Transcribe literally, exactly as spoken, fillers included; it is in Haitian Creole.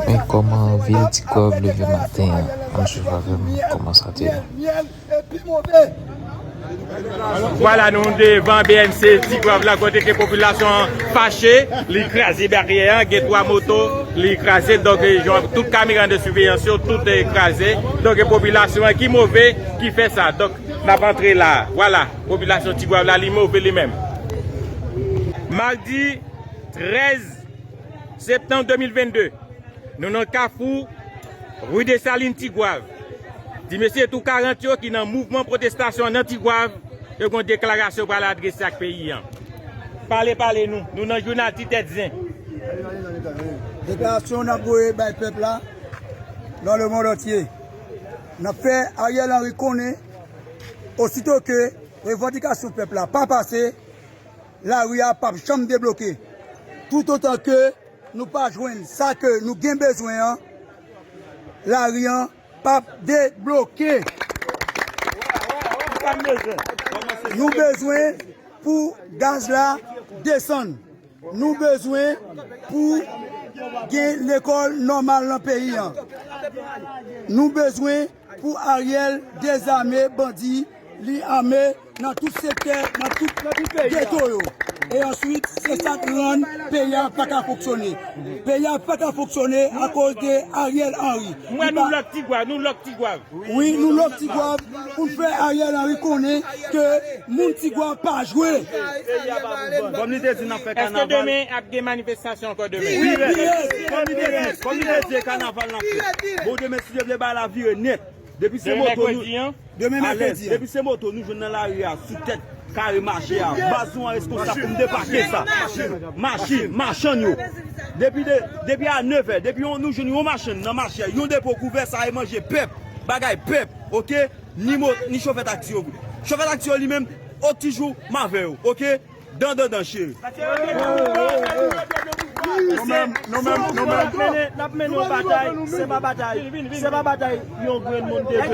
Men kòman vil Tigwav leve maten an, ann swiv avè m kòman sa te ye. Vwala, nou devan B M C Tigwav la, kote ke popilasyon an fache, li kraze baryè an, gen twa moto, li kraze, donk, eh, jan, tout kamera de siveyans yo, tout, eh, kraze, donk, eh, popilasyon an ki move, ki fè sa, donk, n ap antre la, vwala, popilasyon Tigwav la, li move li menm. Madi trèz septanm de mil vennde, nou nan Kafou, ri Desalin, Tigwav. Ti mesye tou karant yo ki nan mouvman pwotestasyon nan Tigwav, yo gen yon deklarasyon pral adrese ak peyi an. Pale, pale nou. Nou nan jounal ti tèt zen. Deklarasyon n ap voye bay pèp la nan lemonn antye. N ap fè Ariel Henry konnen, osito ke revandikasyon pèp la pa pase, lari a p ap janm debloke. Toutotan ke nou pa jwenn sa ke nou gen bezwen an, lari an p ap debloke. Nou bezwen pou gaz la desann. Nou bezwen pou gen lekòl nòmal nan peyi an. Nou bezwen pou Ariel dezame bandi, li ame nan tout sektè, nan tout geto yo. E answit, se sa k rann peyi a pa ka fonksyone. Peyi a pa ka fonksyone akoz de Ariel Henry. Mwen, nou lòk Tigwav, nou lòk Tigwav. Wi, nou lòk Tigwav pou n fè Ariel Henry konnen ke moun Tigwav pa jwe. Kòm li te di, n ap fè kanaval. Èske demen ap gen manifestasyon ankò demen? Wi, wi. Kòm li te di, kòm li te di, kanaval n ap fè. Bon, demen, si Dye vle, bagay la vire nèt. Depi se moto nou, demen mèkredi an. Depi se moto nou jwenn nan lari a, sou tèt kare mache a, baz nou an reskonsab pou n depake sa. Machin, machann yo. Depi de, depi a nevè, depi yon, nou jwenn yon machann nan mache a, yon depo kouvè, sa e manje pèp, bagay pèp, oke? Ni mo, ni chofè taksi yo vre. Chofè taksi yo li menm, ot ti jou, m avè yo, oke? Dan, dan, dan, cheri. Nou menm, nou menm, nou menm. N ap mennen, n ap mennen yon batay, se pa batay, se pa batay yon grenn moun te vini.